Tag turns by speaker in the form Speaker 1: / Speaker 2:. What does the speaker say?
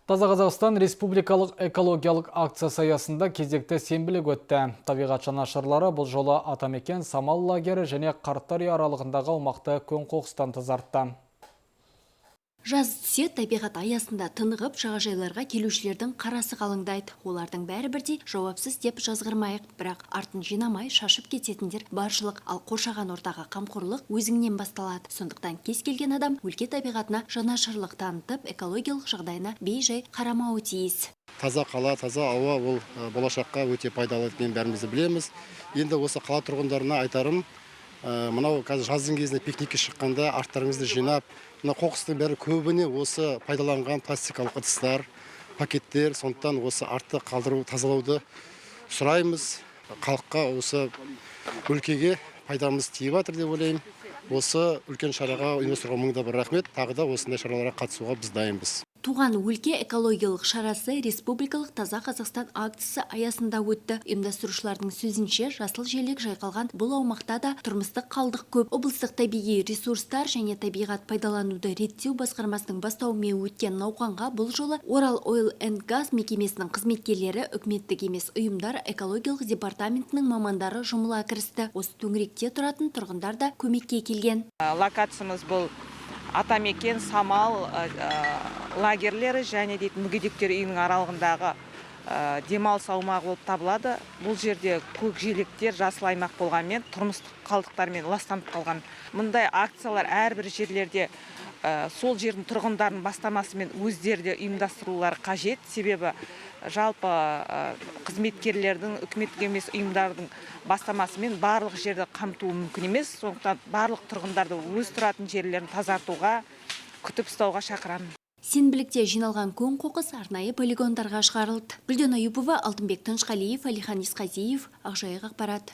Speaker 1: Таза Қазақстан республикалық экологиялық акциясы аясында кезекті сенбілік өтті. Табиғат жанашырлары бұл жолы Атамекен, Самал лагері және Қарттар үйі аралығындағы аумақты көң қоқыстан тазартты.
Speaker 2: Жаз түсе, табиғат аясында тынығып, жағажайларға келушілердің қарасы қалыңдайды. Олардың бәрі бірдей жауапсыз деп жазғырмайық. Бірақ артын жинамай шашып кететіндер баршылық. Ал қоршаған ортаға қамқорлық өзіңнен басталады. Сондықтан кез келген адам өлке табиғатына жанашырлық танытып, экологиялық жағдайына бей-жай қарамауы тиіс.
Speaker 3: Таза қала, таза ауа ол болашаққа өте пайдалы екенін бәріміз де білеміз. Енді осы қала тұрғындарына айтарым, мынау қазір жаздың кезінде пикникке шыққанда арттарыңызды жинап, мына қоқыстың бәрі көбіне осы пайдаланған пластикалық ыдыстар, пакеттер. Сондықтан осы артты қалдыру, тазалауды сұраймыз. Халыққа, осы өлкеге пайдамыз тиіп жатыр деп ойлаймын. Осы үлкен шараға ұйымдастыруға мың да бір рахмет. Тағы да осындай шараларға қатысуға біз дайынбыз.
Speaker 2: Туған өлке экологиялық шарасы республикалық «Таза Қазақстан» акциясы аясында өтті. Ұйымдастырушылардың сөзінше, жасыл желек жайқалған бұл аумақта да тұрмыстық қалдық көп. Облыстық табиғи ресурстар және табиғат пайдалануды реттеу басқармасының бастауымен өткен науқанға бұл жолы Орал Ойл энд Газ мекемесінің қызметкерлері, үкіметтік емес ұйымдар, экологиялық департаментінің мамандары жұмыла кірісті. Осы төңіректе тұратын тұрғындар да көмекке келген.
Speaker 4: Локациямыз бұл Атамекен, Самал лагерлері және дейтін мүгедектер үйінің аралығындағы демалыс аумағы болып табылады. Бұл жерде көк желектер, жасыл аймақ болғанымен, тұрмыстық қалдықтармен ластанып қалған. Мұндай акциялар әрбір жерлерде сол жердің тұрғындарының бастамасымен өздері де ұйымдастырулары қажет. Себебі жалпы қызметкерлердің, үкіметтік емес ұйымдардың бастамасымен барлық жерді қамту мүмкін емес. Сондықтан барлық тұрғындарды өз тұратын жерлерін тазартуға, күтіп ұстауға шақырамын.
Speaker 2: Сенбілікте жиналған көң қоқыс арнайы полигондарға шығарылды. Гүлден Аюпова, Алтынбек Тынышқалиев, Алихан Исқазиев, Ақжайық ақпарат.